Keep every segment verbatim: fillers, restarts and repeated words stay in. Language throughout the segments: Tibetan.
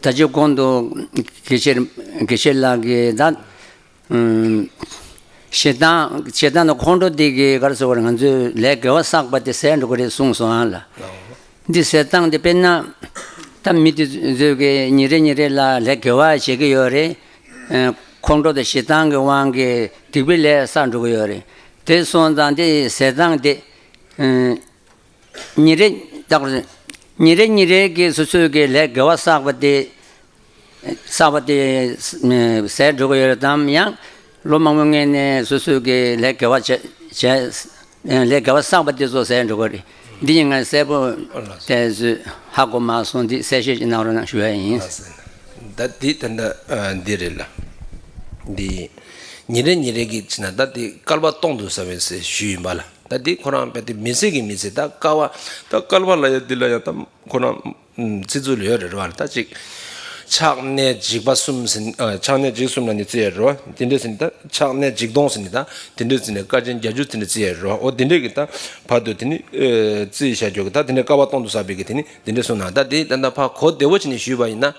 ད་ཅི་གོང་དུ་དགེ་བཤེས་དགེ་བཤེས་ལགས་ཀྱིས་ད་ཨུམ། ཞེ་སྡང་ཞེ་སྡང་དང་ཁོང་ཁྲོ་དེ་གིས་ག་རེ་ཟེར་བ་རེད། ང་ཚོའི་ལས་དགེ་བ་བསགས་པ་དེ་ཟད་འགྲོ་གི་རེད་གསུངས་སོང་ཨ་ལ། འདི་ཟད་སྟངས་དེ་དཔེར་ན་ད་མི་དེ་ཚོས་ཀྱི་ཉིན་རེ་ཉིན་རེ་ལ་ལས་དགེ་བ་བྱེད་ཀྱི་ཡོད་རེད། ཨ། ཁོང་ཁྲོ་དང་ཞེ་སྡང་གི་དབང་གིས་སྡིག་པའི་ལས་བསགས་འགྲོ་གི་ཡོད་རེད། དེ་སོང་ཙང་དེ་ཟད་སྟངས་དེ་ཨ། ཉིན་རེ་ད་ཉིན་རེ་ཉིན་རེ་གི་སོ་སོའི་གི་ལས་དགེ་བ་བསགས་པ་དེ་བསགས་པ་དེ་ཟད་འགྲོ་གི་ཡོད་རེད་དམ། ཡང་ལོ་མང་པོའི་སྔོན་ནས་སོ་སོའི་གི་ལས་དགེ་བ་བྱས་བྱས་ལས་དགེ་བ་བསགས་པ་དེ་ཚོ་ཟད་འགྲོ་གི་རེད། འདི་ཡིན་ང་གསལ་པོ་ཨོ་ལགས་སོ། དེ་ཚོས་ཧ་གོ་མ་སོང་། འདི་གསལ་བཤད་ཅིག་གནང་རོགས་གནང་ཞུ་ཡ་ཡིན། ལགས་སོ། ད་འདི་ད་ལྟ་ཨ་འདི་རེད་ལ། འདི་ཉིན་རེ་ཉིན་རེ་གི་ཕྱིན་ན་ད་འདི་བསྐལ་པ་སྟོང་དུ་བསགས་པའི་ཟེར་ཞུས་ཡིན་པ་ལ། ད་འདི་ཁོ་རང་རྦད་དེ་མི་ཚེ་གི་མི་ཚེ་ད་བསྐལ་པ་ད་བསྐལ་པ་ལ་ཡ་འདི་ལ་ཡ་ད་ཁོ་རང་ཚིག་མཛོད་ལ་ཡོད་རེད་བ། ད་ཅིག་ཕྱག་གནས་འཇིགས་པ་གསུམ་ཟིན་ཨ། ཕྱག་གནས་འཇིགས་གསུམ་ལ་ནི་བརྩི་ཡ་རེད་བ། དེ་འདྲས་ཟིན་ད་ཕྱག་གནས་འཇིགས་གདོང་ཟིན་ནི་ད་དེ་འདྲས་ཟིན་ནི་དཀའ་ཆེན་བརྒྱད་ཅུ་དེ་འདྲས་བརྩི་ཡ་རེད་བ། འོ་དེ་འདྲས་ཀྱི་ད་བར་དུ་དེ་ནི་ཨ། བརྩི་བཞག་རྒྱུ་གི་ད་དེ་འདྲས་བསྐལ་པ་སྟོང་དུ་བསགས་པའི་གི་དེ་ནི་དེ་འདྲས་གསུངས་ན་ད་དེ་ད་ད་ཕ་གོ་བདེ་བོ་བྱས་ནས་ཞུས་པ་ཡིན་ན།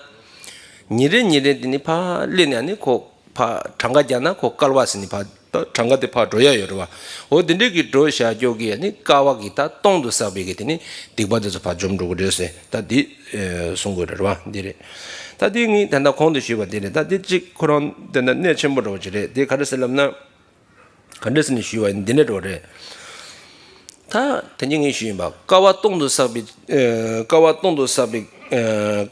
ཉིན་རེ་ཉིན་རེ་དེ་ནི་ཕ་སླེབས་ནས་ཨ་ནི་ཁོ་ཕ་གྲངས་ཀ་རྒྱག་ན་ཁོ་བསྐལ་པ་ཟིན་ནི་ཕ། ད་གྲངས་ཀ་དེ་ཕར་འགྲོ་ཡ་ཡོད་རེད་བ། འོ་དེ་འདྲས་ཀྱི་འགྲོ་བཞག་རྒྱུ་གི་ནི་བསྐལ་པ་གི་ད་སྟོང་དུ་བསགས་པའི་གི་དེ་ནི་སྡིག་པ་དེ་ཚོ་ཕར་འཇོམས་འགྲོ་གི་རེད་ཟེར་ད་འདི་ཨེ་གསུང་དགོས་རེད་བ། འདི་རེད། ད་འདི་ངས་ད་ལྟ་གོང་དུ་ཞུས་པ་དེ་རེད། ད་འདི་གཅིག་ཁོ་རང་དེ་འདྲ་གནད་ཆེན་པོ་འདྲ་བོ་ཅིག་རེད། དེ་ག་རེ་ཟེར་ལབ་ན། ག་འདྲས་ཟེར་ནས་ཞུས་པ་ཡིན་འདི་འདྲས་འདྲ་བོ་རེད། ད་དེ་གཉིས་ངས་ཞུས་ཡིན་པ་བསྐལ་པ་སྟོང་དུ་བསགས་པའི་ཨེ་བསྐལ་པ་སྟོང་དུ་བསགས་པའི་ཨེ།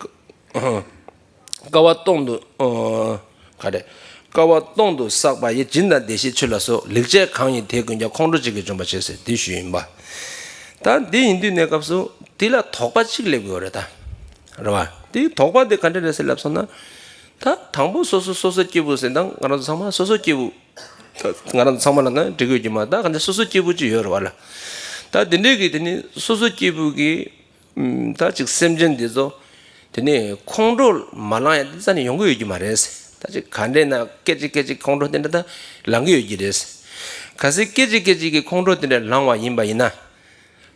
བསྐལ་པ་སྟོང་དུ་ཨ། ག་རེ། བསྐལ་པ་སྟོང་དུ་བསགས་པ་ཡི་སྦྱིན་དང་བདེ་གཤེགས་མཆོད་ལ་སོགས། ལེགས་སྤྱད་གང་ཡིན་དེ་ཀུན་ཀྱང་། ཁོང་ཁྲོ་གཅིག་གིས་འཇོམས་པར་བྱེད་ཟེར་འདི་ཞུས་ཡིན་པ། ད་འདི་ཡིན་དུས་གནས་སྐབས་སུ་འདི་ལ་དོགས་པ་གཅིག་སླེབས་ཡོད་རེད་ད། རེད་བ། འདིའི་དོགས་པ་འདི་ག་འདྲ་རེད་ཟེར་ལབ་སོང་ན། ད་དང་པོ་སོ་སོ་སོ་སོ་སྐྱེས་བུ་ཟེར་ད་ང་རང་ཚོ་ཚང་མ་སོ་སོ་སྐྱེས་བུ། ད་ང་རང་ཚོ་ཚང་མ་ལ་ན་འགྲིག་ཡོད་ཀྱི་མ་ད་ག་འདྲ་སོ་སོ་སྐྱེས་བུ་གཅིག་ཡོད་རེད་བ་ལ། ད་འདི་འདྲའི་གི་དེ་ནི་སོ་སོ་སྐྱེས་བུ་གི་ད་ཅིག་སེམས་ཅན་འདི་ཚོ། དེ་ནས་ཁོང་ཁྲོ་མ་ལངས་ཡ་དེ་རྩ་ནས་ཡོང་གི་ཡོད་ཀྱི་མ་རེད། ད་ཅིག་ག་འདྲས་ན་སྐད་ཅིག་སྐད་ཅིག་ཁོང་ཁྲོ་དེ་འདྲ་ད་ལངས་ཀྱི་ཡོད་ཀྱི་རེད། གལ་སྲིད་སྐད་ཅིག་སྐད་ཅིག་གི་ཁོང་ཁྲོ་དེ་འདྲ་ལངས་པ་ཡིན་པ་ཡིན་ན།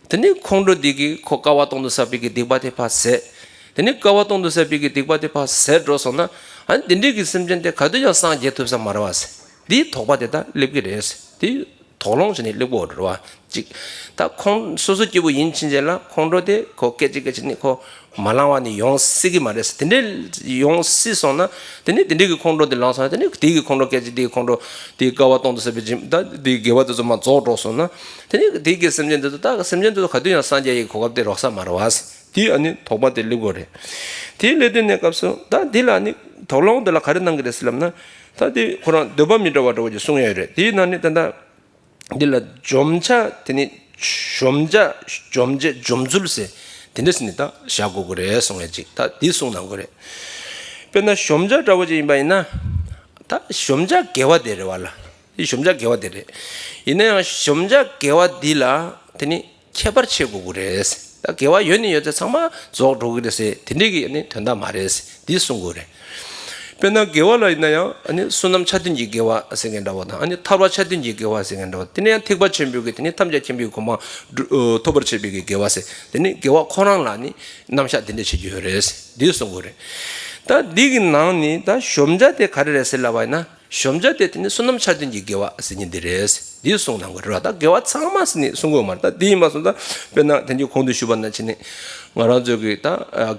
དེ་ནས་ཁོང་ཁྲོ་དེ་གིས་ཁོ་བསྐལ་པ་སྟོང་དུ་བསགས་པའི་གི་སྡིག་པ་དེ་ཕར་ཟད། དེ་ནས་བསྐལ་པ་སྟོང་དུ་བསགས་པའི་གི་སྡིག་པ་དེ་ཕར་ཟད་འགྲོ་སོང་ན། ཨ་ནི་དེ་འདྲའི་གི་སེམས་ཅན་དེ་ག་དུས་ཀྱང་སངས་རྒྱས་ཐུབ་ས་མ་རེད་བ་ཟེར། འདིའི་དོགས་པ་དེ་ད་སླེབས་ཀྱི་རེད་ཟེར། དེ། དོགས་སློང་བྱས་ནས་སླེབས་དགོས་རེད་བ། གཅིག་ད་ཁོང་སོ་སོ་སྐྱེ་བོ་ཡིན་ཕྱིན་ཆད་ལ་ཁོང་ཁྲོ་དེ་ཁོ་སྐད་ཅིག་སྐད་ཅིག་ནི་ཁོ་མ་ལངས་པ་ནི་ཡོང་སྲིད་ཀྱི་མ་རེད་ཟེར། དེ་འདྲའི་ཡོང་སྲིད་སོང་ན་དེ་ནི་དེ་འདྲའི་གི་ཁོང་ཁྲོ་དེ་ལངས་སོང་ན་དེ་ནི་དེའི་གི་ཁོང་ཁྲོ་སྐད་ཅིག་དེའི་ཁོང་ཁྲོ་དེའི་བསྐལ་པ་སྟོང་དུ་བསགས་པའི་སྦྱིན་ད་དེའི་དགེ་བ་དེ་ཚོ་མར་རྫོགས་འགྲོ་སོང་ན་དེ་ནི་དེའི་གི་སེམས་ཅན་དེ་ཚོ་ད་སེམས་ཅན་དེ་ཚོ་ག་དུས་ཡང་སངས་རྒྱས་ཀྱི་གོ་སྐབས་དེ་རག་ས་མ་རེད་བ་ཟེར། དེའི་ཨ་ནི་དོགས་པ་དེ་སླེབས་དགོས་རེད། དེའི་སླེབས་དུས་གནས་སྐབས་སུ་ད་འདི་ལ་ནི་དོགས་སློང་འདི་ལ་ག་རེ་གནང་གི་རེད་ཟེར་ལབ་ན། ད་དེ་ཁོ་རང་འདོད་པ་མི་འདྲ་བ་འདྲ་བོ་ཅིག་གསུང་ཡ་ཡོད་རེད། དེའི་ནང་ནས་ད་ལྟ་འདི་ལ་འཇོམས་བྱ་དེ་ནི་གཞོམ་བྱ་འཇོམས་བྱེད་འཇོམས་ཚུལ་ཟེར་དེ་འདྲ་ཟེར་ནས་ད་བཞག་དགོས་ཀྱི་རེད་གསུང་ཡ་ཅིག་ད་འདི་གསུང་གནང་དགོས་རེད། དཔེར་ན་གཞོམ་བྱ་འདྲ་བོ་ཅིག་ཡིན་པ་ཡིན་ན། ད་གཞོམ་བྱ་དགེ་བ་དེ་རེད་བ་ལ། དེ་གཞོམ་བྱ་དགེ་བ་དེ་རེད། ཡིན་ན་ཡང་གཞོམ་བྱ་དགེ་བ་འདི་ལ་དེ་ནི། ཁྱད་པར་ཕྱེ་དགོས་ཀྱི་རེད། ད་དགེ་བ་ཡོད་ནི་ཡོད་ཚད་ཚང་མ་རྫོགས་འགྲོ་གི་རེད་ཟེར་དེ་འདྲའི་གི་ནི་དོན་དག་མ་རེད་ཟེར་འདི་གསུང་དགོས་རེད། དཔེར་ན་དགེ་བ་ལ་ཡིན་ན་ཡང་ཨ་ནི་བསོད་ནམས་ཆ་མཐུན་གྱི་དགེ་བ་ཟེར་མཁན་འདྲ་བོ་དང་ཨ་ནི་ཐར་པ་ཆ་མཐུན་གྱི་དགེ་བ་ཟེར་མཁན་འདྲ་བོ་དེ་ནས་ཡང་ཐེག་པ་ཆེན་པོའི་གི་དེ་ནི་ཐམས་ཅད་མཁྱེན་པའི་གོ་འཕང་ཐོབ་པར་བྱེད་པའི་གི་དགེ་བ་ཟེར་དེ་ནི་དགེ་བ་ཁོ་རང་ལ་ནི་རྣམ་གཞག་དེ་འདྲ་བྱེད་རྒྱུ་ཡོད་རེད་ཟེར་འདི་གསུང་དགོས་རེད། ད་འདི་གི་ནང་ནས་ད་གཞོམ་བྱ་དེ་ག་རེ་རེད་ཟེར་ལབ་པ་ཡིན་ན། གཞོམ་བྱ་དེ་དེ་ནི་བསོད་ནམས་ཆ་མཐུན་གྱི་དགེ་བ་ཟེར་མཁན་འདི་རེད། འདི་གསུང་གནང་དགོས་རེད་བ། ད་དགེ་བ་ཚང་མ་ཟེར་ནས་གསུང་དགོས་མ་རེད། ད་འདི་ཡིན་པ་སོང་ཙང་དཔེར་ན་དེང་དུས་གོང་དུ་ཞུས་པ་ནང་བཞིན་ནི་ང་རང་ཚོའི་གི་ད་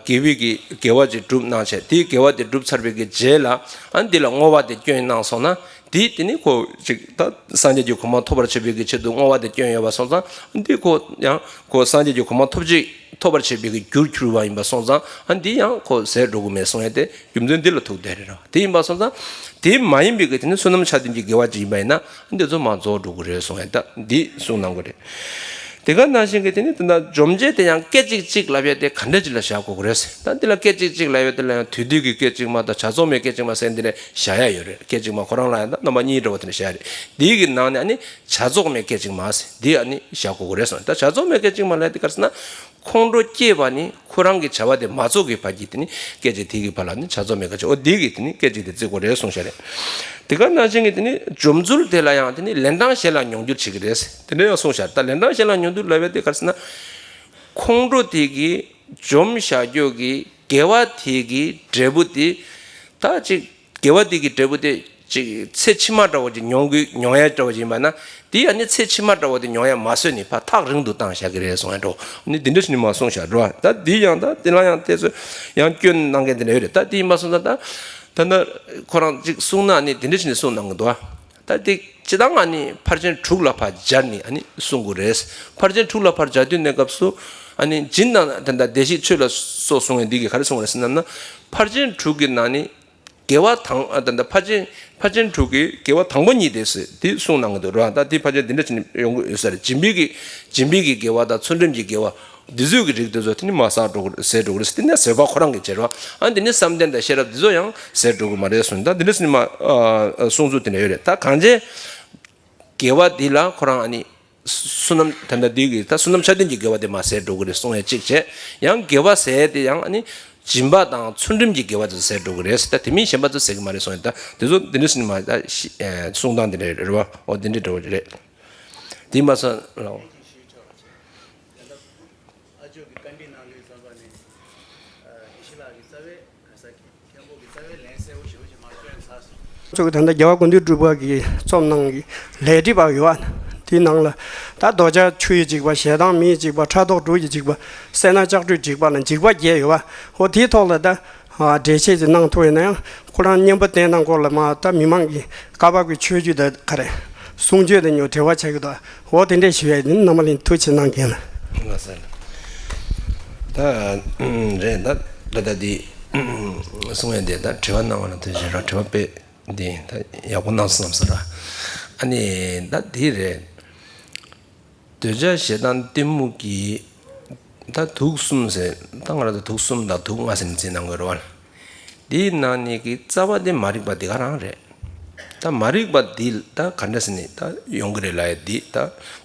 དགེ་བའི་གི་དགེ་བ་ཅིག་བསྒྲུབས་གནང་བྱས་དེའི་དགེ་བ་དེ་བསྒྲུབས་ཚར་བའི་གི་རྗེས་ལ་ཨ་འདི་ལ་བསྔོ་བ་དེ་བསྐྱོན་གནང་སོང་ན་འདི་དེ་ནི་ཁོ་ཅིག་ད་སངས་རྒྱས་ཀྱི་གོ་འཕང་ཐོབ་པར་བྱེད་པའི་གི་ཆེད་དུ་བསྔོ་བ་དེ་བསྐྱོན་ཡོད་པ་སོང་ཙང་འདི་ཁོ་ཡང་ཁོ་སངས་རྒྱས་ཀྱི་གོ་འཕང་ཐོབ་ཅིག་ཐོབ་པར་བྱེད་པའི་གི་རྒྱུར་གྱུར་པ་ཡིན་པ་སོང་ཙང་ཨ་འདི་ཡང་ཁོ་ཟད་འགྲོ་གི་མེད་གསུང་ཡ་དེ། རྒྱུ་མཚན་འདི་ལ་ཐུག་བསྡད་རེད་ར། དེ་ཡིན་པ་སོང་ཙང་དེ་མ་ཡིན་པའི་གི་དེ་ནི་བསོད་ནམས་ཆ་མཐུན་གྱི་དགེ་བ་ཅིག་ཡིན་པ་ཡིན་ན་འདི་ཚོ་མར་རྫོགས་འགྲོ་གི་རེད་གསུང་ཡ་ད་འདི་གསུང་གནང་གི་རེད། དེ་ག་ནང་བཞིན་གི་དེ་ནི་ད་ལྟ་འཇོམས་བྱེད་དེ་ཡང་སྐད་ཅིག་གཅིག་ལབ་ཡ་དེ་ག་འདྲ་ཅིག་ལ་བཞག་དགོས་ཀྱི་རེད། ད་འདི་ལ་སྐད་ཅིག་གཅིག་ལབ་ཡ་དེ་ལ་ཡང་དུས་དུས་ཀྱི་སྐད་ཅིག་མ་དང་བྱ་རྫོགས་མའི་སྐད་ཅིག་མ་ཟེར་འདི་ནས་བཞག་ཡ་ཡོད་རེད། སྐད་ཅིག་མ་ཁོ་རང་ལ་ཡང་ད་རྣམ་པ་གཉིས་འདྲ་བོ་དེ་ནས་བཞག་ཡ་རེད། འདི་གི་ནང་ནས་ཨ་ནི་བྱ་རྫོགས་མའི་སྐད་ཅིག་མ་ཟེར་འདི་ཨ་ནི་བཞག་དགོས་ཀྱི་རེད་གསུང་ཡ། ད་བྱ་རྫོགས་མའི་སྐད་ཅིག་མ་ལབ་ཡ་དེ་ག་རེ་ཟེར་ན། ཁོང་ཁྲོ་སྐྱེས་པ་ནི་ཁོ་རང་གི་བྱ་བ་དེ་མ་རྫོགས་ཀྱི་བར་གྱི་དེ་ནི་སྐད་ཅིག་དེ་གི་བར་ལ་ནི་བྱ་རྫོགས་མེད་ཀ་ཅིག་འོ་དེ་གི་དེ་ནི་སྐད་ཅིག་དེ་བརྩི་དགོས་རེད་གསུངས་བཞག་རེད། དེ་ག་ནང་བཞིན་གྱི་དེ་ནི་འཇོམས་ཚུལ་དེ་ལ་ཡང་དེ་ནི་ལན་གྲངས་གཞན་ལ་མྱོང་འགྱུར་བྱེད་ཀྱི་རེད། དེ་འདྲ་ཡང་གསུངས་བཞག་ད་ལན་གྲངས་གཞན་ལ་མྱོང་འགྱུར་ལབ་པ་དེ་ག་རེ་ཟེར་ན། ཁོང་ཁྲོ་དེ་གི་འཇོམས་བཞག་རྒྱུ་གི་ དགེ་བ་དེ་གི་འབྲས་བུ་དེ་ད་ཅིག་དགེ་བ་དེ་གི་འབྲས་བུ་དེ་ཅིག་ཚེ་ཕྱི་མ་འདྲ་བོ་ཅིག་མྱོང་དགོས་མྱོང་ཡ་འདྲ་བོ་ཅིག་ཡིན་པ་ན། དེ་ཨ་ནི་ཚེ་ཕྱི་མ་འདྲ་བོ་དེ་མྱོང་ཡ་མ་བཟོས་ནས་ཕར་ཐག་རིང་དུ་བཏང་བཞག་གི་རེད་གསུང་ཡ་འགྲོ། ཨ་ནི་དེ་འདྲ་ཞིག་ནི་མ་གསུངས་བཞག་འགྲོ། ད་དེ་ཡང་ད་དེ་ལ་ཡང་དེ་ཚོ་ཡང་སྐྱོན་གནང་མཁན་དེ་འདྲ་ཡོད་རེད། ད་དེ་ཡིན་པ་སོང་ཙང་ད་ད་ལྟ་ཁོ་རང་ཅིག་གསུངས་ན་ཨ་ནི་དེ་འདྲ་ཞིག་ནི་གསུངས་གནང་གི་འདུག་ཨ། ད་དེ་སྤྱི་བཏང་ཨ་ནི་ཕར་ཕྱིན་དྲུག་ལ་ཕར་སྦྱར་ནས་ཨ་ནི་གསུང་དགོས་རེད། ཕར་ཕྱིན་དྲུག་ལ་ཕར་སྦྱར་དུས་གནས་སྐབས་སུ་ཨ་ནི་སྦྱིན་དང་ད་ལྟ་བདེ་གཤེགས་མཆོད་ལ་སོགས་གསུང་བའི་འདི་གི་ག་རེ་གསུང་བ་རེད་ཟེར་ན། ཕར་ཕྱིན་དྲུག་གི་ནང་ནས་དགེ་བ་དང་ཨ་ད་ལྟ་ཕར་ཕྱིན་ཕར་ཕྱིན་དྲུག་གི་དགེ་བ་དང་པོ་གཉིས་དེ་ཟེར་དེ་གསུང་གནང་གི་འདུག་རེད་བ། ད་དེ་ཕར་ཕྱིན་དེ་འདྲ་བྱས་ནས་ཡོང་གི་ཡོད་ས་རེད། སྦྱིན་པའི་གི་སྦྱིན་པའི་གི་དགེ་བ་དང་ཚུལ་ཁྲིམས་ཀྱི་དགེ་བ། འདི་ཚོའི་གི་རིགས་དེ་ཚོ་དེ་ནི་མར་ཟད་འགྲོ་གི་ཟད་འགྲོ་གི་རེད། དེ་ནི་བཟོད་པ་ཁོ་རང་གི་བྱེད་རོགས། ཨ་འདི་ནི་བསམ་གཏན་དང་ཤེས་རབ་འདི་ཚོ་ཡང་ཟད་འགྲོ་གི་མ་རེད་གསུངས། ད་འདི་འདྲ་ཟེར་ནི་མ་ཨ་གསུང་ཚུལ་དེ་འདྲ་ཡོད་རེད། ད་གང་བྱས་དགེ་བ་འདི་ལ་ཁོ་རང་ཨ་ནི་བསོད་ནམས་ད་ལྟ་འདི་གི་ད་བསོད་ནམས་ཆ་ལྡན་གྱི་དགེ་བ་དེ་མར་ཟད་འགྲོ་གི་རེད་གསུང་ཡ་གཅིག་བྱས། ཡང་དགེ་བ་ཟད་དེ་ཡང་ཨ་ནི་སྦྱིན་པ་དང་ཚུལ་ཁྲིམས་ཀྱི་དགེ་བ་དེ་ཟད་འགྲོ་གི་རེད། ད་དེ་མིན་གཞན་པ་ཚོ་ཟད་གི་མ་རེད་གསུང་ཡ། ད་དེ་ཚོ་འདི་འདྲ་ཟེར་ནི་མ་ད་ཤི་ཨ་གསུང་སྟངས་འདི་འདྲ་རེད་བ། འོ་འདི་འདྲ་འདྲ་བོ་རེད། དེ་མ་ཟད་ལགས། ཨ་ཅོ་གི་བཀའ་འདྲི་གནང་དུས་ཙམ་པ་ནས་དགེ་བཤེས་ལགས་ཀྱིས་རྩ་བའི་ག་ས་གི་མཁན་པོ་གི་རྩ་བའི་ལན་གསལ་པོ་ཞེ་པོ་ཅིག་མར་སྟོན་ཚར་སོང་། ཨ་ཅོ་གི་ད་ལྟ་རྒྱལ་བ་དགུང་སྟོན་གྲུབ་པ་གིས་རྩོམ་གནང་གི་ལས་འགྲིགས་པ་ཡོད་པ། དེའི་ནང་ལ་ད་འདོད་ཆགས་ཆུ་ཡི་འཇིགས་པ། ཞེ་སྡང་མེ་ཡི་འཇིགས་པ། ཕྲག་དོག་དྲི་ཡི་འཇིགས་པ། སེར་སྣ་ལྕགས་སྦྲུལ་འཇིགས་པ་ལ་འཇིགས་པ་བརྒྱད་ཡོད་པ། འོ་དེའི་ཐོག་ལ་ད་ཨ་འགྲེལ་བཤད་ཅིག་གནང་ཐུབ་ཡོད་ན་ཡང་། ཁོ་རང་བསྙེན་པ་བསྟེན་སྟངས་སྐོར་ལ་མ་ད་མི་མང་གི་བཀའ་བབས་ཀྱི་ཆོས་བརྒྱུད་དང་ག་རེ་གསུང་ཆོས་དེ་ཉོ་འབྲེལ་བ་བྱེད་ཀྱི་འདུག་འོ་དེ་འདྲས་ཞུ་ཡ་ཡིན། རྣམ་པ་ལྷན་ཐུགས་རྗེ་གནང་། རྒན་ལགས། ལགས་སོ། ད་རེད། ད་ད་ལྟ་འདི་གསུང་ཡ་དེ་ད་དྲི་བ་གནང་བ་ལ་ཐུགས་རྗེ་ཆེ། དྲི་བ་དཔེ་འདི་ད་ཡག་པོ་གནང་སོང་བསམ་སོང་ར། ཨ་ནི་ད་འདི་རེད། འདོད་ཆགས་ཞེ་སྡང་གཏི་མུག་གི་ད་དུག་གསུམ་ཟེར། ད་ང་རང་ཚོ་དུག་གསུམ་དང་དུག་ལྔ་ཟེར་ནས་ཅིག་གནང་གི་ཡོད་རེད་བ། འདིའི་ནང་ནས་ཀྱི་རྩ་བ་དེ་མ་རིག་པ་འདི་ག་རང་རེད། ད་མ་རིག་པ་འདི་ད་ག་འདྲ་ཟེར་ནས་ད་ཡོང་གི་རེད་ལབ་ཡ་འདི་ད་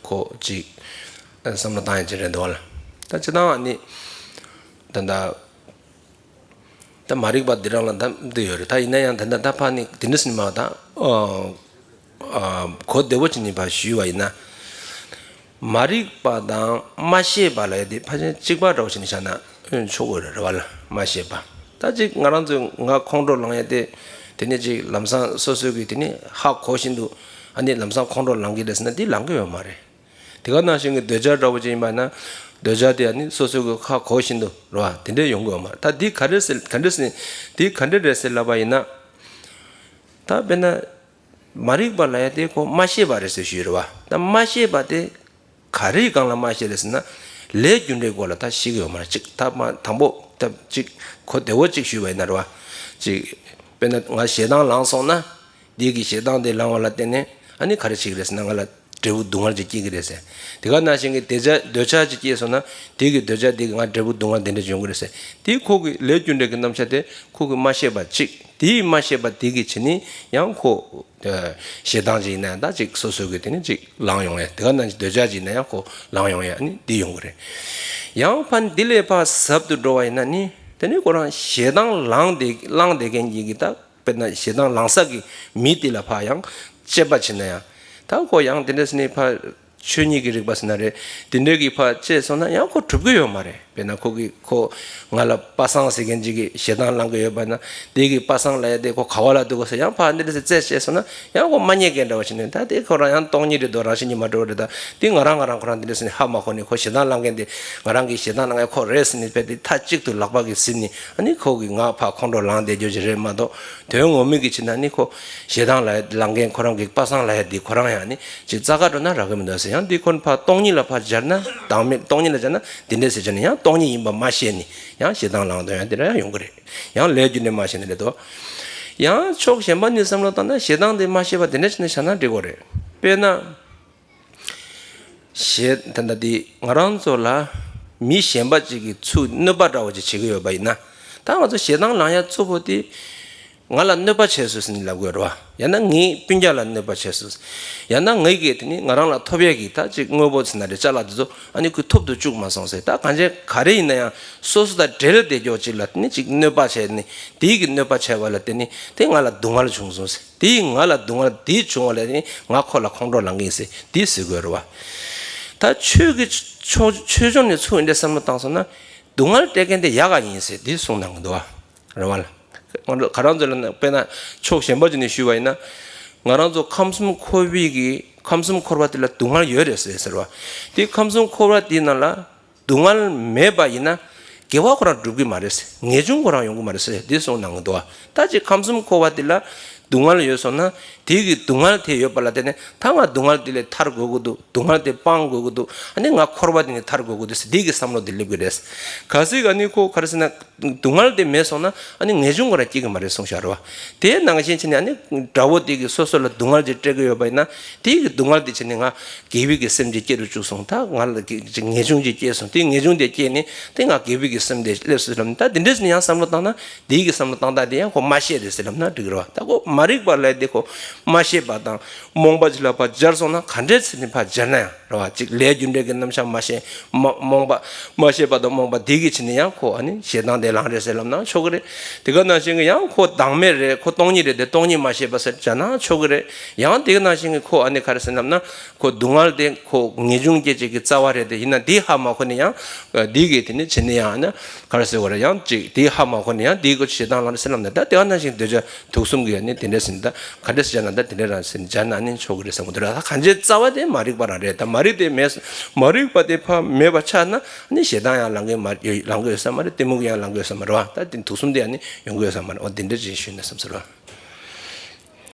ཁོ་ཅིག་བསམ་བློ་བཏང་ཡ་ཅིག་རེད་འདུག་བ་ལ། ད་སྤྱིར་བཏང་ནི་ད་ད། ད་མ་རིག་པ་འདི་རང་ལ་ད་འདི་ཡོད་རེད། ད་ཡིན་ན་ཡང་ད་ད་ད་ཕ་ནི་དེ་འདྲ་ཟེར་ནི་མ་ད་ཨ་ཨ་གོ་བདེ་བོ་བྱས་ནས་ཕར་ཞུས་པ་ཡིན་ན། མ་རིག་པ་དང་མ་ཤེས་པ་ལབ་ཡ་དེ་ཕལ་ཆེར་གཅིག་པ་འདྲ་བོ་བྱས་ནས་བཞག་ན་ཆོག་གི་རེད་བ་ལ། མ་ཤེས་པ། ད་ཅིག་ང་རང་ཚོས་ང་ཁོང་ཁྲོ་ལངས་ཡ་དེ་དེ་ནས་ཅིག་ལམ་སང་སོ་སོ་གིས་དེ་ནས་ཧ་གོ་བཞིན་དུ་ཨ་ནི་ལམ་སང་ཁོང་ཁྲོ་ལངས་ཀྱི་རེད་ཟེར་ན་དེ་ལངས་ཀྱི་ཡོད་མ་རེད། དེ་ག་ནང་བཞིན་གྱི་འདོད་ཆགས་འདྲ་བོ་ཅིག་ཡིན་པ་ན། འདོད་ཆགས་དེ་ཨ་ནི་སོ་སོ་གི་ཁ་གོ་བཞིན་དུ་རེད་བ། དེ་འདྲས་ཡོང་གི་ཡོད་མ་རེད། ད་འདི་ག་རེ་ཟེར་ག་འདྲས་ཟེར་འདི་ག་འདྲས་རེད་ཟེར་ལབ་པ་ཡིན་ན། ད་དཔེར་ན། མ་རིག་པ་ལབ་ཡ་དེ་ཁོ་མ་ཤེས་པ་རེད་ཟེར་ཞུས་རེད་བ། ད་མ་ཤེས་པ་དེ་ག་རེའི་སྒང་ལ་མ་ཤེས་རེད་ཟེར་ན། ལས་རྒྱུ་འབྲས་སྐོར་ལ་ད་ཤེས་ཀྱི་ཡོད་མ་རེད། གཅིག་ད་མ་དང་པོ་ད་གཅིག་གོ་བདེ་བོ་གཅིག་ཞུས་པ་ཡིན་ན་རེད་བ། གཅིག་དཔེར་ན་ང་ཞེ་སྡང་ལངས་སོང་ན། འདི་གི་ཞེ་སྡང་དེ་ལངས་པ་ལ་བརྟེན་ནས་ཨ་ནི་ག་རེ་བྱེད་ཀྱི་རེད་ཟེར་ན། ང་ལ་འབྲས་བུ་སྡུག་བསྔལ་ཅིག་སྐྱེ་གི་རེད་ཟེར། དེ་ག་ནང་བཞིན་གྱི་འདོད་ཆགས་འདོད་ཆགས་ཅིག་སྐྱེས་སོང་ན། དེ་གི་འདོད་ཆགས་དེ་གི་ང་འབྲས་བུ་སྡུག་བསྔལ་དེ་འདྲ་ཅིག་ཡོང་གི་རེད་ཟེར། དེ་ཁོ་གི་ལས་རྒྱུ་འབྲས་ཀྱི་རྣམ་གཞག་དེ་ཁོ་གི་མ་ཤེས་པ་གཅིག་དེའི་མ་ཤེས་པ་དེ་གི་བྱས་ནས་ཡང་ཁོ་ཞེ་སྡང་ཅིག་ཡིན་ན་ཡང་ད་ཅིག་སོ་སོ་གི་དེ་ནི་ཅིག་ལངས་ཡོང་ཡ། དེ་ག་ནང་བཞིན་འདོད་ཆགས་ཅིག་ཡིན་ན་ཡང་ཁོ་ལངས་ཡོང་ཡ་ནི་འདི་ཡོང་གི་རེད། ཡང་ཕར་འདི་ལས་ཕར་ཟབ་ཏུ་འགྲོ་བ་ཡིན་ན་ནི་དེ་ནི་ཁོ་རང་ཞེ་སྡང་ལངས་ཏེ་ལངས་བསྡད་མཁན་གྱི་གི་ད། དཔེར་ན་ཞེ་སྡང་ལངས་ས་གི་མི་དེ་ལ་ཕར་ཡང་དཔྱད་པ་བྱེད་ན་ཡང་། ད་ཁོ་ཡང་དེ་འདྲ་ཟེར་ནས་ཕར་ཆོས་ཉིད་ཀྱི་རིག་པ་ཟེར་ན་རེད། དེ་འདྲའི་གི་ཕར་དཔྱད་སོང་ན་ཡང་ཁོ་གྲུབ་ཀྱི་ཡོད་མ་རེད། དཔེར་ན་ཁོ་གི་ཁོ་ང་ལ་པ་སངས་ཟེར་མཁན་ཅིག་གིས་ཞེ་སྡང་ལངས་ཀྱི་ཡོད་པ་ན། དེ་གི་པ་སངས་ལབ་ཡ་དེ་ཁོ་ག་བ་ལ་འདུག་གོ་ཟེར་ཡང་ཕར་འདི་འདྲ་ཟེར་རྩད་དཔྱད་སོང་ན་ཡང་ཁོ་མ་རྙེད་མཁན་འདྲ་བ་བྱས་ནས། ད་དེ་ཁོ་རང་ཡང་སྟོང་ཉིད་རེད་འདུག་རང་བཞིན་གྱིས་མ་གྲུབ་པ་རེད། ད་དེ་ང་རང་ང་རང་ཁོ་རང་འདི་འདྲ་ཟེར་ནས་ཧ་མ་གོ་ནས། ཁོ་ཞེ་སྡང་ལངས་མཁན་དེ་ང་རང་གི་ཞེ་སྡང་ལངས་མཁན་ཁོ་རེད་ཟེར་ནས་དཔེ་དེ་མཐའ་གཅིག་ཏུ་ལག་པ་གིས་ཟིན་ནས། ཨ་ནི་ཁོ་གི་ང་ཕར་ཁོང་ཁྲོ་ལངས་བསྡད་རྒྱུ་ཅིག་རེད་མ་གཏོགས། དོན་ངོ་མའི་གི་ཕྱིར་ན་ནི་ཁོ་ཞེ་སྡང་ལ་ལངས་མཁན་ཁོ་རང་གི་པ་སངས་ལབ་ཡ་འདི་ཁོ་རང་ཡང་ནི་ཅིག་རྩ་ཁ་འགྲོ་ན་རག་གི་མི་འདུག་ཟེར། ཡང་འདི་ཁོ་ཕར་སྟོང་ཉིད་ལ་ཕར་སྦྱར་ན། བདག་མེད་སྟོང་ཉིད་ལ་སྦྱར་ན་འདི་འདྲས་ཟེར་བྱས་ནས་ཡང་སྟོང་ཉིད་ཡིན་པ་མ་ཤེས་ནས་ཡང་ཞེ་སྡང་ལངས་དོན་ཡང་འདི་འདྲ་ཡང་ཡོང་གི་རེད། ཡང་ལས་རྒྱུ་འབྲས་མ་ཤེས་ནས་རེད་དོ། ཡང་ཕྱོགས་གཞན་པ་ནས་བསམ་བློ་བཏང་ན་ཞེ་སྡང་དེ་མ་ཤེས་པ་འདི་འདྲས་བྱས་ནས་བཞག་ན་འགྲིག་གི་རེད། དཔེར་ན། ཞེས་ད་ལྟ་འདི་ང་རང་ཚོ་ལ་མི་གཞན་པ་ཅིག་གིས་ཚུར་གནོད་པ་འདྲ་བོ་ཅིག་བྱེད་ཀྱི་ཡོད་པ་ཡིན་ན། ད་ང་ཚོ་ཞེ་སྡང་ལངས་ཡ་གཙོ་བོ་དེ་ང་ལ་གནོད་པ་བྱས་སོང་ཟེར་ནས་ལབ་དགོས་རེད་བ། ཡང་ན་ངའི་སྤུན་ཀྱག་ལ་གནོད་པ་བྱས་སོང་། ཡང་ན་ངའི་གི་དེ་ནི་ང་རང་ལ་ཐོབ་ཡ་གི་ད་ཅིག་དངོས་པོ་ཟེར་ན་རེད། ཅ་ལག་དེ་ཚོ་ཨ་ནི་ཁོས་ཐོབ་ཏུ་བཅུག་མ་སོང་ཟེར། ད་གང་ཅི་ག་རེ་ཡིན་ན་ཡང་སོ་སོ་དང་འབྲེལ་བསྡད་ཀྱོག་ཅིག་ལ་དེ་ནི་ཅིག་གནོད་པ་བྱས་ནས། དེའི་གི་གནོད་པ་བྱས་པ་ལ་དེ་ནི་དེ་ང་ལ་སྡུག་བསྔལ་བྱུང་སོང་ཟེར། དེ་ཡིས་ང་ལ་སྡུག་བསྔལ་དེ་བྱུང་བ་ལས་ནི་ང་ཁོ་ལ་ཁོང་ཁྲོ་ལངས་ཀྱི་ཡིན་ཟེར་དེ་ཟེར་དགོས་རེད་བ། ད་ཆོས་ཀྱི་ཕྱོགས་ཆོས་ཕྱོགས་ནས་ཚུར་འདི་འདྲ་བསམ་བློ་བཏང་སོང་ན། སྡུག་བསྔལ་སྤྲད་མཁན་དེ་ཡག་ག་ཡིན་ཟེར་འདི་གསུངས་གནང་གི་འདུག་བ། རེད་བ་ལ། ང་རང་ཚོ་ལ་ན་དཔེར་ན་ཕྱོགས་གཞན་པ་ཅིག་ནས་ཞུས་པ་ཡིན་ན། ང་རང་ཚོ་ཁམས་གསུམ་འཁོར་བའི་གི་ཁམས་གསུམ་འཁོར་བ་དེ་ལ་སྡུག་བསྔལ་ཡོད་རེད་ཟེར་ཟེར་བ། དེ་ཁམས་གསུམ་འཁོར་བ་དེའི་ནང་ལ་སྡུག་བསྔལ་མེད་པ་ཡིན་ན་དགེ་བ་ཁོ་རང་འགྲུབ་ཀྱི་མ་རེད་ཟེར། ངེས་འབྱུང་ཁོ་རང་ཡོང་གི་མ་རེད་ཟེར་འདི་གསུངས་གནང་གི་འདུག་བ། ད་ཅིག་ཁམས་གསུམ་འཁོར་བ་དེ་ལ་སྡུག་བསྔལ་ཡོད་སོང་ན། དེའི་གི་སྡུག་བསྔལ་དེ་ཡོད་པ་ལ་བརྟེན་ནས་ད་ང་སྡུག་བསྔལ་དེ་ལས་ཐར་དགོས་ཀྱི་འདུག་སྡུག་བསྔལ་དེ་སྤང་དགོས་ཀྱི་འདུག་ཨ་ནི་ང་འཁོར་བ་དེ་ནས་ཐར་དགོས་ཀྱི་འདུག་ཟེར་འདི་གི་བསམ་བློ་དེ་སླེབས་ཀྱི་རེད། གལ་སྲིད་ཨ་ནི་ཁོ་ག་རེ་ཟེར་ན་སྡུག་བསྔལ་དེ་མེད་སོང་ན་ཨ་ནི་ངེས་འབྱུང་ཁོ་རང་སྐྱེ་གི་མ་རེད་གསུངས་བཞག་རེད་བ། དེའི་ནང་བཞིན་བྱས་ནས་ཨ་ནི་དགྲ་བོ་དེ་གི་སོ་སོ་ལ་སྡུག་བསྔལ་ཅིག་སྤྲད་ཀྱི་ཡོད་པ་ཡིན་ན་དེའི་གི་སྡུག་བསྔལ་དེ་བྱས་ནས་ང་དགེ་བའི་གི་སེམས་ཅིག་སྐྱེ་རུ་བཅུག་སོང་། ད་ང་ལ་གི་ཅིག་ངེས་འབྱུང་ཅིག་སྐྱེས་སོང་། དེ་ངེས་འབྱུང་དེ་སྐྱེས་ནས་དེ་ང་དགེ་བའི་གི་སེམས་དེ་སླེབས་སོང་ལབ་ན། ད་དེ་འདྲས་ནས་ཡང་བསམ་བློ་བཏང་ན་དེའི་གི་བསམ་བློ་བཏང་སྟངས་དེ་ཡང་ཁོ་མ་ཤེས་རེད་ཟེར་ལབ་ན་འགྲིག་གི་རེད་བ། ད་ཁོ་མ་རིག་པ་ལས་དེ་ཁོ་མ་ཤེས་པ་དང་རྨོངས་པ་ཅིག་ལ་ཕར་སྦྱར་སོང་ན་ག་འདྲས་ཟེར་ནས་ཕར་སྦྱར་ན་ཡང་རེད་བ། ཅིག་ལས་རྒྱུ་འབྲས་ཀྱི་རྣམ་གཞག་མ་ཤེས། མ་རྨོངས་པ་མ་ཤེས་པ་དང་རྨོངས་པ་དེ་གི་ཕྱིན་ནས་ཡང་ཁོ་ཨ་ནི་ཞེ་སྡང་དེ་ལངས་རེད་ཟེར་ལབ་ན་ཆོག་གི་རེད། དེ་ག་ནང་བཞིན་གྱི་ཡང་ཁོ་བདག་མེད་རེད། ཁོ་སྟོང་ཉིད་རེད། དེ་སྟོང་ཉིད་མ་ཤེས་པ་ཟེར་བྱས་ན་ཆོག་གི་རེད། ཡང་དེ་ག་ནང་བཞིན་གྱི་ཁོ་ཨ་ནི་ག་རེ་ཟེར་ལབ་ན། ཁོ་སྡུག་བསྔལ་དེ་ཁོ་ངེས་འབྱུང་སྐྱེད་བྱེད་ཀྱི་རྩ་བ་རེད། དེ་ཡིན་ན་དེ་ཧ་མ་གོ་ནས་ཡང་དེ་གི་དེ་ནི་བྱས་ནས་ཡང་ཨ་ནི་ག་རེ་ཟེར་བ་རེད། ཡང་ཅིག་དེ་ཧ་མ་གོ་ནས་ཡང་དེ་གི་ཞེ་སྡང་ལངས་རེད་ཟེར་ལབ་ན། ད་དེ་ག་ནང་བཞིན་འདོད་ཆགས་དུག་གསུམ་གྱི་ཨ་ནི་དེ་འདྲ་ཟེར་ནས་ད་ག་འདྲ་ཟེར་བྱས་ན་ད་དེ་འདྲ་རང་ཟེར་ནས་བྱས་ན་ཨ་ནི་ཆོག་གི་རེད་བསམ་གི་འདུག་ར། ད་གང་ཅིའི་རྩ་བ་དེ་མ་རིག་པ་རང་རེད། ད་མ་རིག་དེ་མེད་མ་རིག་པ་དེ་ཕར་མེད་པ་ཆགས་ན་ཨ་ནི་ཞེ་སྡང་ཡང་ལངས་གི་མ་ལངས་གི་ཡོད་ས་མ་རེད། གཏི་མུག་ཡང་ལངས་གི་ཡོད་ས་མ་རེད་བ། ད་དེ་དུག་གསུམ་དེ་ཨ་ནི་ཡོང་གི་ཡོད་ས་མ་རེད། འོ་དེ་འདྲ་ཅིག་ཞུས་ན་བསམ་ཟེར་བ།